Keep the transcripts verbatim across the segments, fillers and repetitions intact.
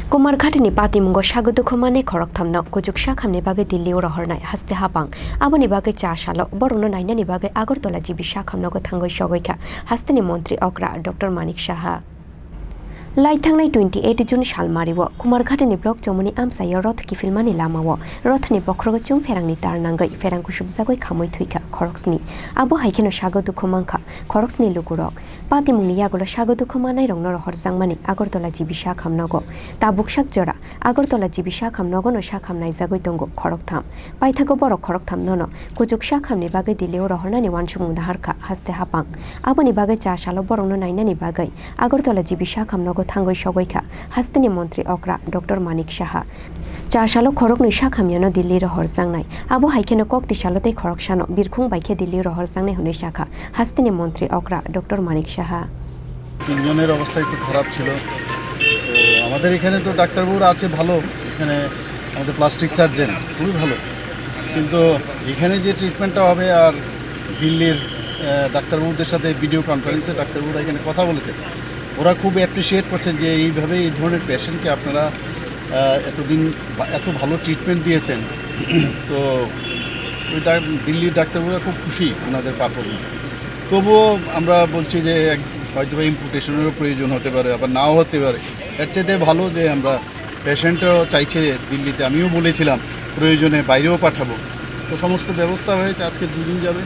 Kumarghatini patimungo sago dukhu manwi khoroktham no kuchuk sakhamni bagwi Delhi o rohornai haste hapang. Aboni bagwi cha salo borokno nainani bagwi Agartala G B sakhamnogo thangwi sogwi kha hasteni montri okra Doctor Manik Saha. Lai thangnai twenty eight June salmario Kumarghatini block chomoni amchaio roth kiphilmani lamao rothni bokhrogo chwng pherangni tar nangwi pherang kusubjagwi khamwi thwikha khoroksni. Abo hai kheno sago dukhu mankha khoroksni lukurok. Patimungni yagulo sago dukhu manairokno rohorjakmani Agartala G B sakhamnogo. Tabuk sak jora Agartala G B sakhamnogono sakham naijagwi tongo khoroktham. Paithago borok khoroktham nono kuchuk sakhamni bagwi Delhi o rohornani uansukmung naharkha haste hapang. Aboni bagwi cha salo borokno nainani bagwi Agartala G B sakhamnogo thangwi sogwi kha hasteni montri okra Doctor Manik Saha. Cha salo khoroknwi sakhamyano Delhi rohorjaknai. Abo hai kheno kokti salo tei khoroksano birkhung bai khe Delhi rohorjaknai hwnwi sakha hasteni montri okra Doctor Manik Saha. তিনজনের অবস্থা একটু খারাপ ছিল। তো আমাদের এখানে তো ডাক্তারবাবুরা আছে ভালো, এখানে আমাদের প্লাস্টিক সার্জন খুবই ভালো, কিন্তু এখানে যে ট্রিটমেন্টটা হবে আর দিল্লির আহ, ডাক্তারবাবুদের সাথে ভিডিও কনফারেন্সে ডাক্তারবাবুরা এখানে কথা বলেছেন, ওরা খুব অ্যাপ্রিসিয়েট করছেন যে এইভাবে এই ধরনের পেশেন্টকে আপনারা আহ, এতদিন বা- এত ভালো ট্রিটমেন্ট দিয়েছেন। তো ওই ডাক- দিল্লির ডাক্তারবাবুরা খুব খুশি ওনাদের পারফরমেন্স। তবুও আমরা বলছি যে এক- হয়তো বা ইম্পুটেশনেরও প্রয়োজন হতে পারে, আবার নাও হতে পারে। এর চাইতে ভালো যে আমরা, পেশেন্টও চাইছে দিল্লিতে, আমিও বলেছিলাম প্রয়োজনে বাইরেও পাঠাবো। তো সমস্ত ব্যবস্থা হয়েছে, আজকে দুজন যাবে,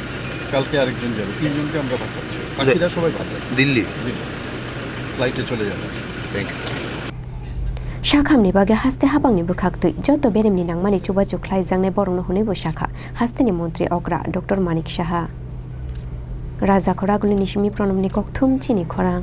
কালকে আরেকজন যাবে, তিনজনকে আমরা পাঠাচ্ছি, বাকিরা সবাই ভালো আছে। দিল্লি? দিল্লি। ফ্লাইটে চলে যাবে। Thank you. Sakhamni bagwi haste hapangni bwkhaktwi joto beremni nangmani chubachu khlaijaknai borokno hwnwibo sakha hasteni montri okra Doctor Manik Saha. Rajakhor Agulini simi Pranamni kokthum chini khorang.